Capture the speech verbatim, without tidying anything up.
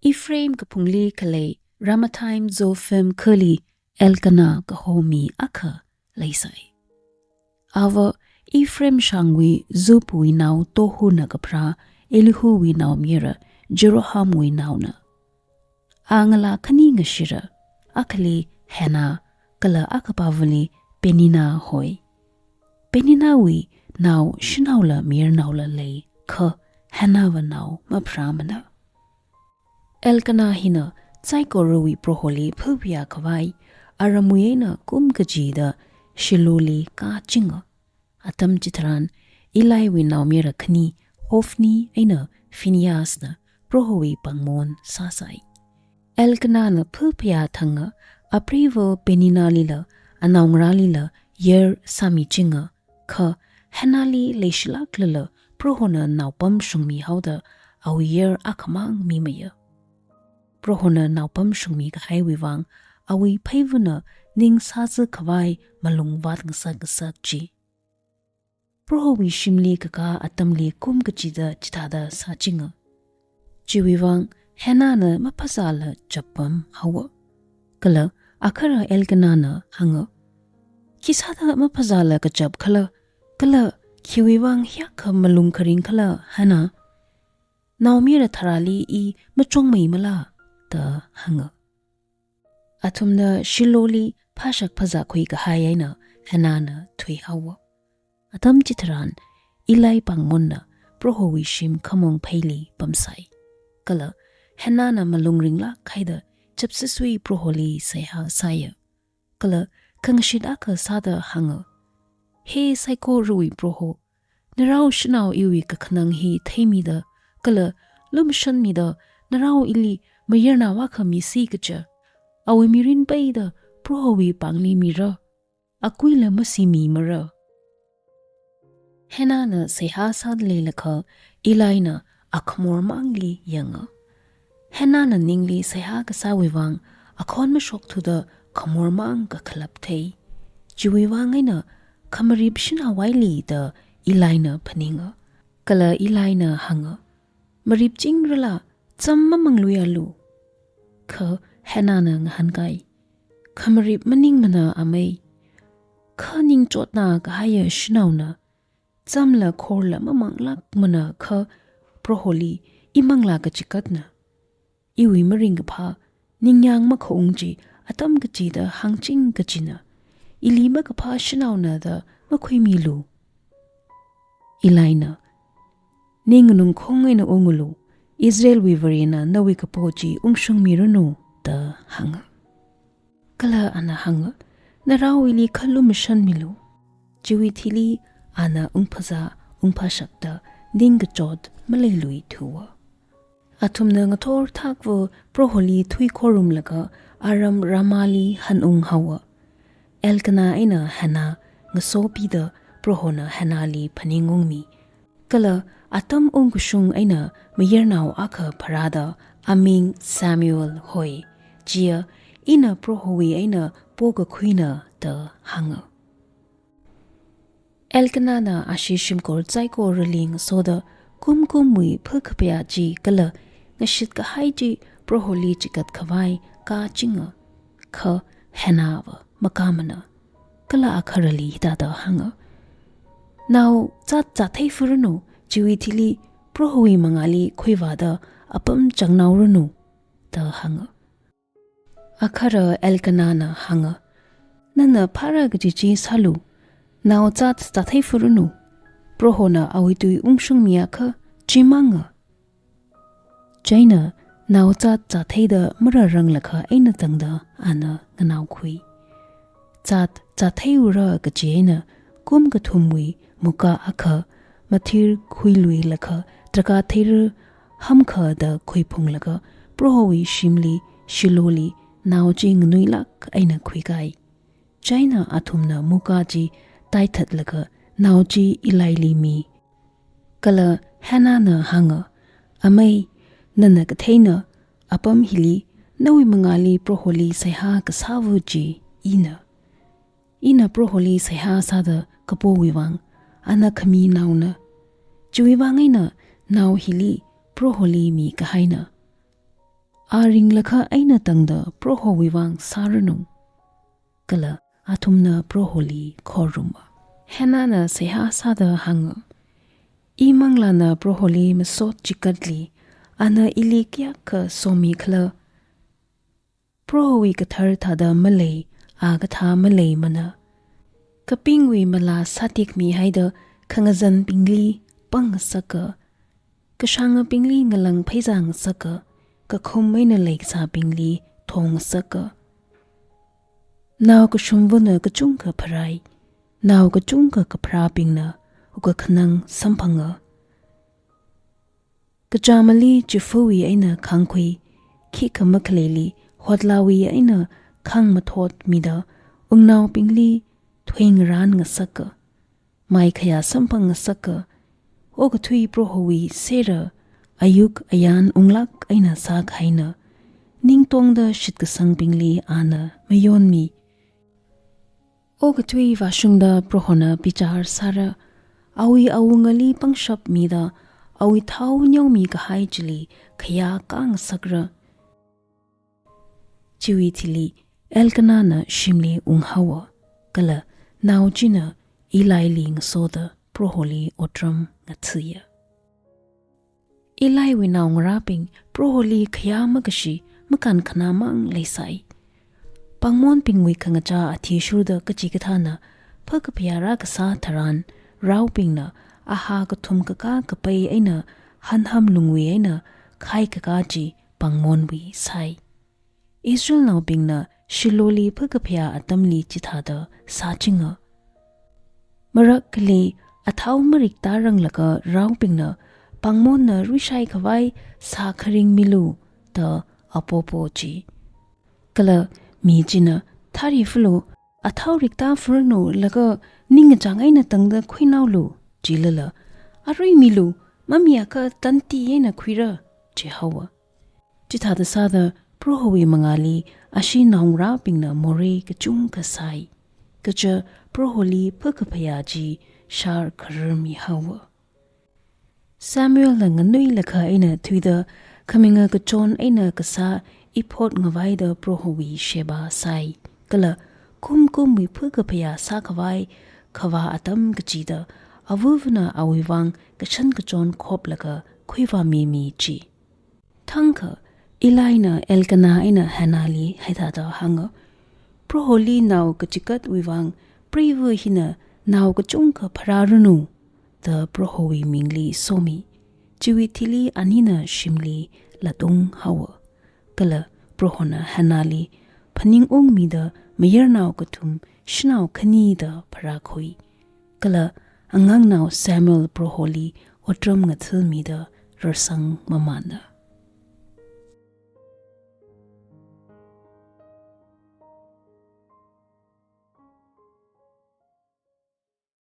Ephraim kaphungli khalei Ramathaim Zophim khali Elkanah kaho mi akha leisai. Ava Ephraim shangwui Zupwui nao Tohuna kapharā Elihuwui naomayara Jerohamwui naona. A ngalā khani ngashira, akhali Hannah kala akhapāvali Peninnah hoi. Peninnahwui nao shanaola mayarnaola lei, kha Hannahva nao mapharāmana. Elkanah hina saikorawui Proholi phapheya khavai, aramwui eina kum kachida Shilohli kāchinga. Atam chitharan Eliwui naomayara khani Hophni eina Phinehasna Prohowui pāngmon sāsai. Elkanahna phapheya thanga apreiva Peninnahlila anaongarālila yar sāmichinga, kha Hannahli leishilāklala Prohona naopam shungmihaoda awui yar akhamang mimaya. Prohona naopam shungmi kahaiwui vang awui pheivana ning sāzā khavai malung vātngasak ngasak chi. Prohowui shimli kakā atamli kum kachida chithāda sāchinga. Chiwui vang Hannahna maphazāla chappam haowa. Kala akhara Elkanahna hānga, "Khisāda maphazāla kachap khala, kala khiwui vang hiyākha malung kharing khala, Hannah? Naomayara tharāli i machongmeimala?" da hānga. Athumna Shilohli phāshak phazākhui kahai eina Hannahna thuihaowa. Atam chitharan Eli pāngmonna Prohowui shim khamong pheili pamsai. Kala Hannahna malung ringlāk haida chapsasui Proholi seihā sāya. Kala khangashit akha sāda hānga, "He saikorawui Proho, narao shanao iwui kakhanang hi theimida, kala lumashanmida, narao ili mayarnao akha misi kaja, awui mirin peida Prohowui pāngli mira, akuila masimimara." Hannahna seihā sāda leilakha Elina akhamor mangli yanga. Hannahna ningli seihā kasāwui vang akhon mashokthuda khamor mang kakhalap thei. Chiwui vang eina khamarip shanao vaili da Elina phaninga. Kala Elina hānga, "Maripchingrala, cham mamangluialu." Kha Hannahna ngahānkai, "Khamarip maningmana amei. Kha ningchotna kahaiya shanaona, chamla khorla mamanglākmana kha Proholi i manglā kachikatna. Iwui maringkaphā, ningyāng makhaung chi atam kachida hāngching kachina. Ili makaphā shanaona da makhuimilu." Elina, "Ning nganungkhong eina ungulu, Israelwui Varena nawui kapo chi ungshungmiranu," da hānga. Kala ana hānga, "Narao ili kha lumashanmilu." Chiwui thili ana ungphazā ungphāshakta ningkachot maleiluithuwa. Athumna ngathor thakva Proholi thuikhorumlaga aram Ramahli hanunghaowa. Elkanah eina Hannah ngasopida Prohona Hannahli phaningungmi. Kala atam ungkashung eina mayarnao akha pharāda aming Samuel hoi. Chiya, "Ina Prohowui eina pokakhuina," da hānga. Elkanahna ashi shimkhur saikorali ngasoda kumkumwui phakaphayā chi kala ngashit kahai chi Proholi chikat khavai kāchinga. Kha Hannahva makāmana. Kala akharali hithāda hānga, "Nao zat zathei furanu, chiwui thili Prohowui mangāli khuivāda apam changnaoranu," da hānga. Akhara Elkanahna hānga, "Nana phara kaji chi sālu, nao zat zathei furanu, Prohona awui tui ungshungmiakha chimanga." Chieina nao zat zatheida marāranglakha eina tangda ana nganaokhui. Zat zatheiura kaji eina kum kathumwui muka akha mathir khuiluilaga drakhā theira hamkha da khuiphunglaga Prohowui shimli Shilohli nao chi nganuilāk eina khuikai. Chieina athumna muka chi taithatlaga nao chi Elili mi. Kala Hannahna hānga, "Amei, nana katheina, apam hili nawui mangāli Proholi seihā kasāva chi ina. Ina Proholi seihā sāda kapowui vang, ana khaminaona. Chiwui vang eina nao hili Proholi mikahaina. A ringlakha eina tangda Prohowui vang sāranu. Kala athumna Proholi khoruma. Hannahna seihā sāda hānga, I manglāna Proholi masot chikatli, ana ili kayākha somikhala. Prohowui kathar thāda malei, a kathā maleimana. Kapingwui malā sātekmihaida khangazanbingli pangngasaka, kashāngabingli ngalang pheizā ngasaka, kakhum eina leikasābingli thong ngasaka. Nao kashumvana kachungkha pharai, nao kachungkha kapharābingna wukkhanang samphanga. Kachāmali chifawui eina khāngkhui, khikha makhaleili hotlāwui eina khāngmathot mida, wungnaobingli thuingarān ngasaka, maikhayā samphang ngasaka. Okathui Prohowui sera, ayuk ayān wunglāk eina sākahaina, ningtongda shitkasangbingli ana mayonmi. Okathui vāshungda Prohona bichar sāra, awui awungali pangshap mida, awui thao neomikahai chili khayā kāngasakra. Chiwui thili Elkanahna shimli unghaowa, kala nao china Elili ngasoda Proholi otram ngathāya. Eliwui naongarābing Proholi khayā makashi, makānkhanā mang leisai. Pāngmonbingwui khangachā athishurda kachikathāna phakaphayā rākasā tharan, raobingna ahā kathum kakā kapai eina hanham lungwui eina khai kakā chi pāngmonwui sai. Israelnaobingna Shiloli phakaphayā atamli chithāda sāchinga. Marakhali athao mariktāranglakha raobingna pāngmonna ruishai khavai sā kharing milu da apopo chi. Kala mi china, thari fulu, athao riktāfuranu laga ningkachāng eina tangda khuinaolu, jilala, arui milu, mamiakha tanti eina khuira, jihaowa. Chithāda sāda Prohowui mangāli ashi naongarābingna morei kachungkha sai. Kaja Proholi phakaphayā chi shār khararmihaowa. Samuelna nganuilakha eina thuida khaminga kachon eina kasā ephod ngavaida Prohowui sheba sai. Kala kum kumwui phakaphayā sākhavai khavā atam kachida avavana awui vang kashan kachon khoplaga khuivāmimi chi. Thangkha Elina Elkanah eina Hannahli hithāda hānga, Proholi nao kachikatwui vang preiva hina nao kachungkha pharāranu da Prohowui mingli somi. Chiwui thili anina shimli latung haowa. Kala Prohona Hannahli phaningungmida mayarnao kathum, shanao khani da pharākhui. Kala angangnao Samuel Proholi otram ngathāmida rarsang mamāna.